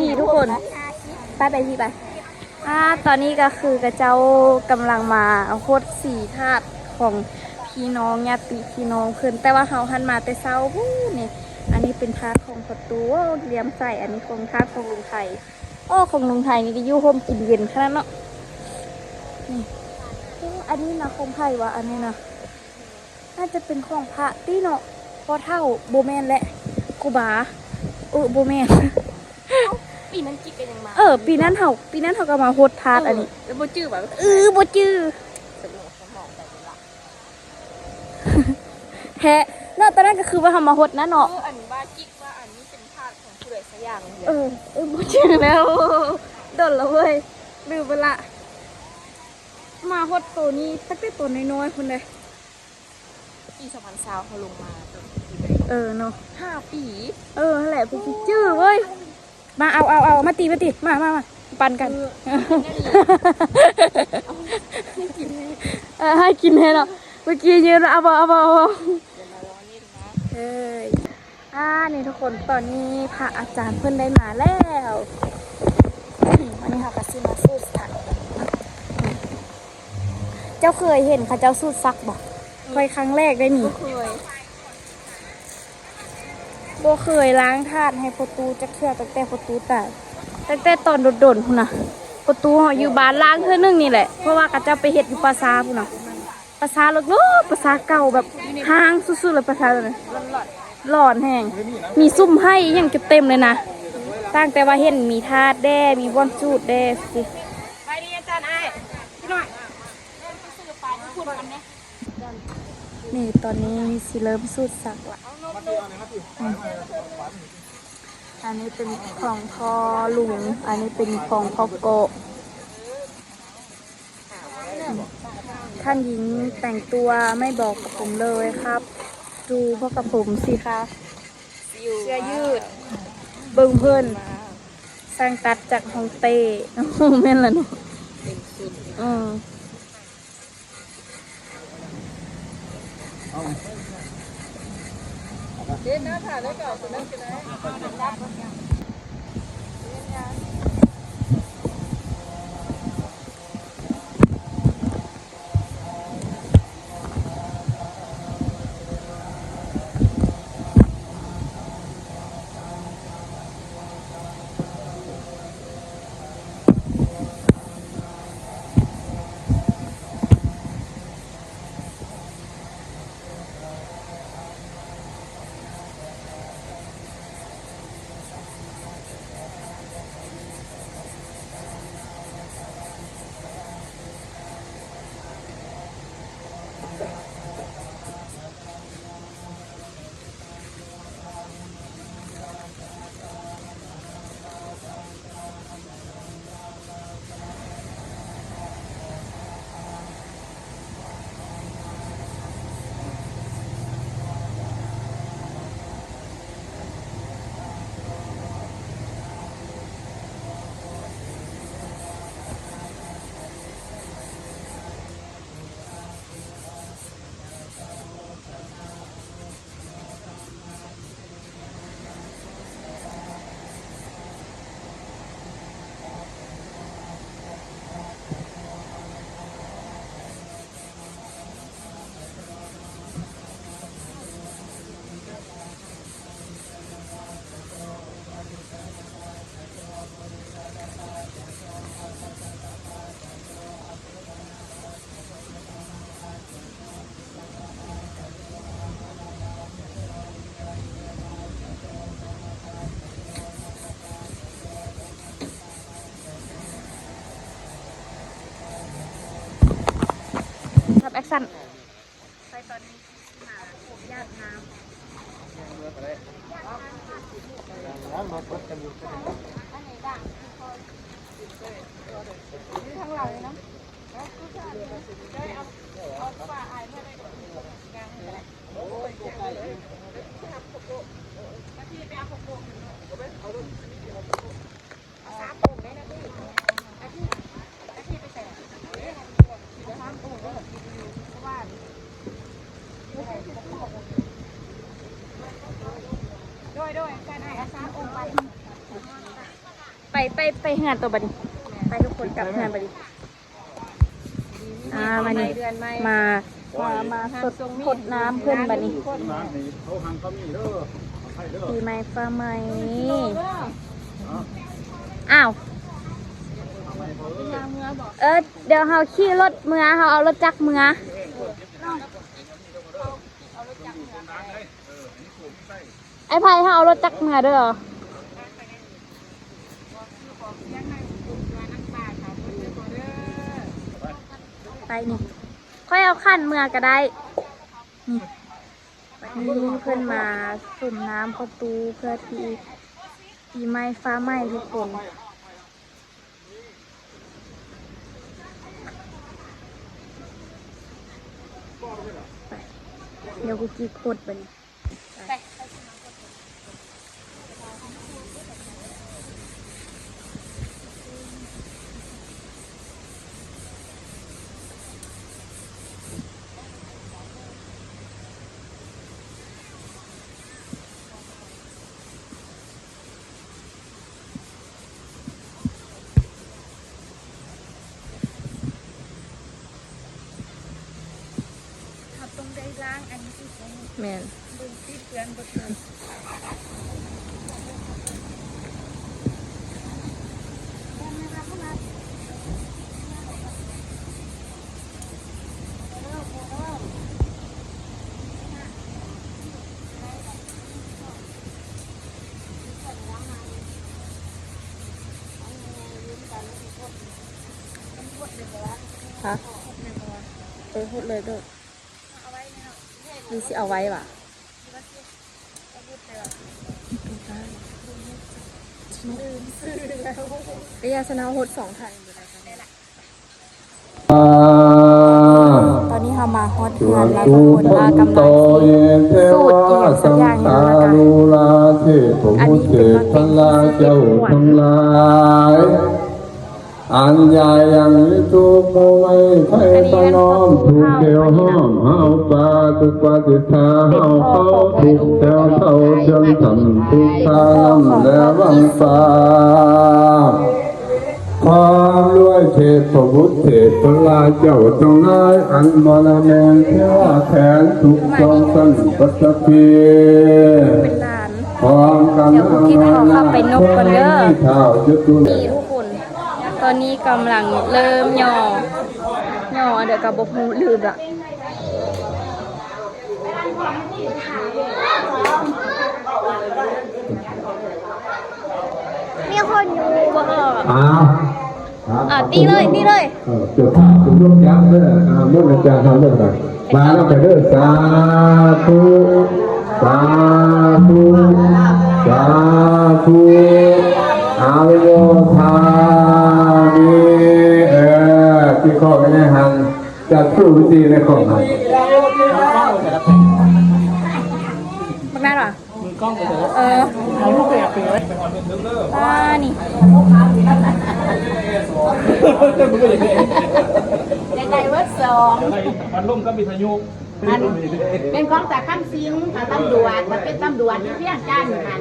ນີ້ທຸກຄົນ ໄປ ໄປ ພີ່ ໄປ. ອ່າ ຕອນນີ້ກໍຄືຂະເຈົ້າກຳລັງມາຫົດສີທາດຂອງພີ່ນ້ອງ ຍາດຕິພີ່ນ້ອງເພິ່ນ ແຕ່ວ່າເຮົາຫັ້ນມາແຕ່ເຊົ້າພຸ້ນນີ້. ອັນນີ້ເປັນທາດຂອງພໍ່ຕູ້ ໂອ້ ຫຼຽມໃສ. ອັນນີ້ຂອງ ທາດຂອງລຸງໄທ. ໂອ້ ຂອງລຸງໄທນີ້ກໍຢູ່ຮົ່ມກິນເຢັນຂະໜາດເນາະ. ນີ້ ໂອ້ ອັນນີ້ນະ ຂອງໃຜວະ ອັນນີ້ນະ? ໜ້າຈະເປັນຂອງພະຕິເນາະ ພໍ່ເຖົ້າ. ບໍ່ແມ່ນແຫຼະ ຄູບາ. ເອີ ບໍ່ແມ່ນ. ເອົ້າ ປີນັ້ນກິກກໍຍັງມາ. ເອີ ປີນັ້ນເຮົາ ປີນັ້ນເຮົາກໍມາຫົດທາດອັນນີ້. ເອີ ແລ້ວບໍ່ຈື່ວ່າ ເອີ ບໍ່ຈື່. ສະໝອງ ສະໝອງໄປເບິດລະ ແທ້ເນາະ. ຕອນນັ້ນກໍຄືວ່າເຮົາມາຫົດນະເນາະ. ເອີ ອັນວ່າກິກວ່າອັນນີ້ເປັນທາດຂອງຜູ້ໃດສັກຢ່າງນີ້ແຫຼະ. ເອີ ເອີ ບໍ່ຈື່ແລ້ວ ດົນລະເວີຍ ລືມໄປລະ. ມາຮອດໂຕນີ້ຕັ້ງແຕ່ໂຕນ້ອຍໆພຸ້ນເດ້. ປີສອງພັນຊາວເຮົາລົງມາ ເອີເນາະ ຫ້າປີ. ເອີ ຫັ້ນແຫຼະ ເພິ່ນຊິຈື່ເວີຍ. ມາ ເອົາ ເອົາ ເອົາ ມາຕິ ມາຕິ ມາ ມາ ມາ ປັນກັນ. ເອີ ໃຫ້ກິນແດ່ເນາະ ເມື່ອກີ້ຢືນ ເອົາບໍ່ ເອົາບໍ່ ເອົາບໍ່. ເອີຍ ອ່າ ນີ້ທຸກຄົນ ຕອນນີ້ພະອາຈານເພິ່ນໄດ້ມາແລ້ວ. ນີ້ ວັນນີ້ເຮົາກໍຊິມາສູດສັກ. ເຈົ້າເຄີຍເຫັນເຂົາເຈົ້າສູດສັກບໍ່? ຂ້ອຍຄັ້ງແລກໄດ້ນີ້. ບໍ່ເຄີຍ ບໍ່ເຄີຍລ້າງທາດໃຫ້ພໍ່ຕູ້ຈັກເທື່ອ ຕັ້ງແຕ່ພໍ່ຕູ້ຕາຍ ຕັ້ງແຕ່ຕອນດົນໆພຸ້ນນະ. ພໍ່ຕູ້ເຮົາຢູ່ບ້ານລ້າງເທື່ອໜຶ່ງນີ້ແຫຼະ ເພາະວ່າເຂົາເຈົ້າໄປເຮັດຢູ່ປ່າຊ້າພຸ້ນນະ. ປ່າຊ້າເລິກໆ ປ່າຊ້າເກົ່າ ແບບຮ້າງສຸດໆເລີຍ ປ່າຊ້າໂຕນັ້ນ. ຫຼອນແຮງ ມີຊຸ່ມໄຮ່ອີ່ຫຍັງເຕັມເລີຍນະ. ຕ່າງແຕ່ວ່າເຫັນມີທາດແດ່ ມີບ່ອນສູດແດ່. ໄປດີອາຈານອ້າຍ ພີ່ນ້ອງ ນີ້ ຕອນນີ້ຊິເລີ່ມສູດສັກລະ. ອັນນີ້ເປັນຂອງພໍ່ລຸງ ອັນນີ້ເປັນຂອງພໍ່ໂກະ. ທ່ານหญิงแต่งตัวไม่บอกกับผมเลยครับ ดูพวกกับผมสิคะ ເສື້ອຍືດ ເບິ່ງເພິ່ນ ຊ່างตัดจากฮ่องเต้. ໂອ້ ແມ່ນລະເນາະ. ອືມ ເຮັດໜ້າຜາແລ້ວກໍເອົາຕົວນັ້ນກໍໄດ້. ครับ แอคชั่น ไปตอนนี้ ໄປ ໄປ ໄປເຮືອນໂຕບັດນີ້ ໄປທຸກຄົນກັບເຮືອນບັດນີ້. ອ່າ ມານີ້ ມາ ມາ ມາສົດ ທົດນ້ຳເພິ່ນບັດນີ້ ປີໃໝ່ຟ້າໃໝ່. ອ້າວ ເອີ ດຽວເຮົາຂີ່ລົດເມືອ ເຮົາເອົາລົດຈັກເມືອ. ອ້າຍໄພ ເຮົາເອົາລົດຈັກເມືອເດີ. ໄປນີ້ ຂ້ອຍເອົາຂັນເມືອກໍໄດ້. ນີ້ ບັດນີ້ເພິ່ນມາສົມນ້ຳປະຕູເພື່ອທີ່ປີໃໝ່ຟ້າໃໝ່ທຸກຄົນ. ໄປ ດຽວກູກີໂຄດບັດນີ້. ເຮົາຕ້ອງໄດ້ລ້າງອັນນີ້ອີກ. ແມ່ນ ເບິ່ງຕິດເປື້ອນເບິດເລີຍ. ຮະ ເອີ ຫົດເລີຍໂດດ. ຫຼືຊິເອົາໄວ້ຫວາ? ເອີ ສະເນາຫົດສອງຖັງ. ຕອນນີ້ເຮົາມາຮອດເຮືອນແລ້ວທຸກຄົນ ວ່າກຳລັງຊິສູດອີ່ຫຍັງສັກຢ່າງຢູ່ ແລ້ວກະ ອັນນີ້ເປັນວັນທີສີ່ສິບເອັດ ອັນຍາຍັງມີທຸກ ໃຫ້ປະນອມທຸກແກ້ວຫ້ອມເຮົາປາ ທຸກປາສິດທາເຮົາເຂົາ ທຸກແກ້ວເທົ່າເຊື່ອງທຳ ທຸກສາລຳແລວັງປາ ຄວາມລວຍເທບພະບຸດເທບພະລາເຈົ້າທັງຫຼາຍ ອັນມະລະແມນເທວາແຂນທຸກສອງຊັ້ນປັດຕະພີ ເປັນຫຼານ ພ້ອມກັນ ດຽວຄຸນຄິດຂໍເຂົ້າໄປນົບກ່ອນເດີ ທ້າວຈະຕຸນ ນີ້ທຸກຄົນ ຕອນນີ້ກຳລັງເລີ່ມຫຍໍ້ ຫຍໍ້ອັນໃດກໍບໍ່ຮູ້ ລືມລະ ມີຄົນຢູ່ບໍ່? ອ້າວ ອ່າ ຕີເລີຍ ຕີເລີຍ ເອີ ເຈົ້າພາບເປັນລວມຈັບເດີ ອ່າ ມົນອາຈານເຮົາເລີຍນະ ມານຳກັນເດີ ສາທຸ ສາທຸ ສາທຸ ອານຸໂມທາມິ ເອີ ທີ່ຂໍໄປໃນຫັ້ນ ຈັດຜູ້ພິທີໃນຂອງຫັ້ນ ບັກນັ້ນຫວາ? ເອີ ປ້ານີ້ ໄດ້ເບິດສອງ ພັດລົມກັບວິທະຍຸ ອັນ ເປັນຂອງຕາຄຳສິງ ຖ້າຕຳຫຼວດ ຖ້າເປັນຕຳຫຼວດຢູ່ວຽງຈັນຫັ້ນ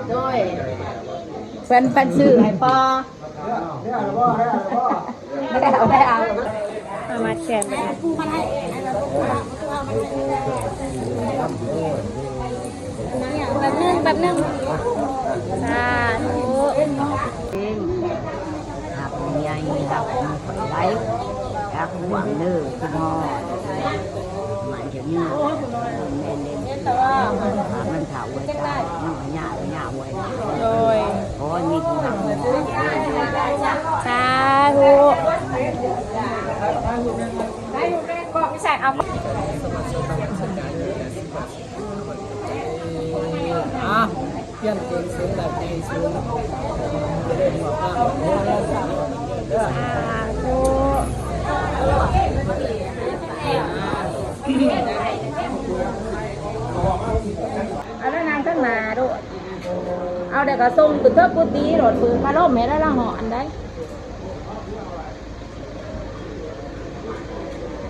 ໂດຍ ເພິ່ນ ເພິ່ນຊື້ໃຫ້ພໍ່ ບໍ່ໄດ້ເອົາ ບໍ່ໄດ້ເອົາ ມາມັດແຂນ ແປັບໜຶ່ງ ແປັບໜຶ່ງ ສາທຸ ຮັກໃຫຍ່ ຮັກໄດ້ ຮັກຫວັງເດີ ຄືພໍ່ ມັນຈະມີ ແມ່ນເດ້ ຖ້າມັນຖ້າອວຍຕາຍ ມັນກໍຍາກ ຍາກອວຍ ໂດຍ ຂໍໃຫ້ມີຜູ້ຮັກຜູ້ຫອມ ສາທຸ ສາທຸ ອາ ປ່ຽນເປັນເສັນແບບໃຫຍ່ສູງ ຈະໄດ້ງອກງາມ ສາທຸ ເອົາລະນັ່ງເທິງໜ້າໂລດ ເອົາ ດຽວກໍສົ່ງຂຶ້ນເທິງກຸຕິໂລດ ເປີດພັດລົມໃຫ້ລະ ລະຮ້ອນໃດ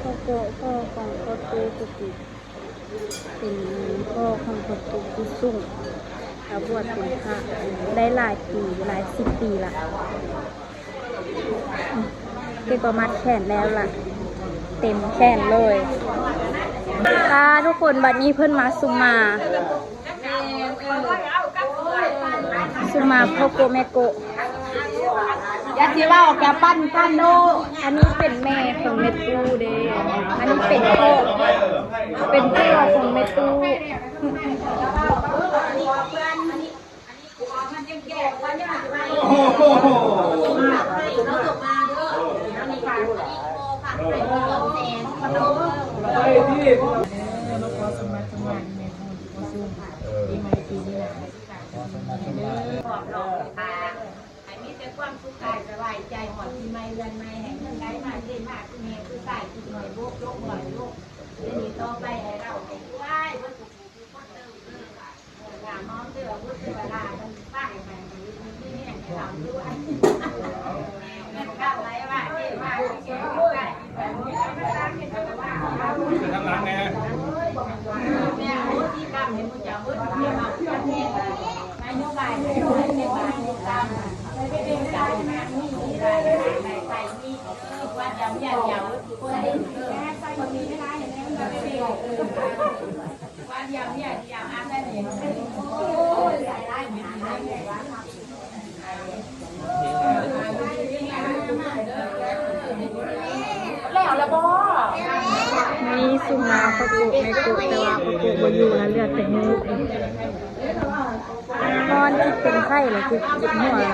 ພໍ່ ພໍ່ຂອງພໍ່ຕູ້ກຸຕິ ເປັນພໍ່ຂອງພໍ່ຕູ້ກຸສຸງ ລາວບວດເປັນພະໄດ້ຫຼາຍປີ ຫຼາຍສິບປີລະ ເພິ່ນກໍມັດແຂນແລ້ວລະ ເຕັມແຂນເລີຍ ອ່າ ທຸກຄົນ ບັດນີ້ເພິ່ນມາສຸມມາ ສຸມມາພໍ່ໂກະແມ່ໂກະ ຢ່າຊິເວົ້າ ກະປັນກັນໂລດ ອັນນີ້ເປັນແມ່ຂອງແມ່ຕູ້ເດ້ ອັນນີ້ເປັນພໍ່ ເປັນພໍ່ຂອງແມ່ຕູ້ ໃຫ້ມີແຕ່ຄວາມສຸກກາຍສະບາຍໃຈ ຮອດປີໃໝ່ເດືອນໃໝ່ ໃຫ້ເງິນໄຫຼມາເທມາ ຄືແມ່ຄືຊາຍ ຄິດໜ້ອຍບົກ ຈົກໜ້ອຍລົງ ແຕ່ນີ້ຕໍ່ໄປໃຫ້ເຮົາໃຫ້ລວຍ ເບິດທຸກຜູ້ທຸກຄົນເດີ ເອີ ຫາມອງເດີ ບຸດເທວະດາເພິ່ນຟັງໃຫ້ ມີແຮງໃຫ້ເຮົາລວຍ ເງິນເຂົ້າໄຫຼມາເທມາ ຄືແມ່ຄືຊາຍ ໄປທາງຫຼັງແດ່ ແມ່ອະໂຫສິກຳໃຫ້ໝູ່ເຈົ້າເບິດ ນະໂຍບາຍໃຫ້ເປັນໄປຕາມ ນີ້ສຸມມາພໍ່ໂກະແມ່ໂກະ ແຕ່ວ່າພໍ່ໂກະບໍ່ຢູ່ລະ ເຫຼືອແຕ່ຮູບ ນອນຄິດເປັນໄຂ້ລະ ຄິດເຈັບຫົວລະ.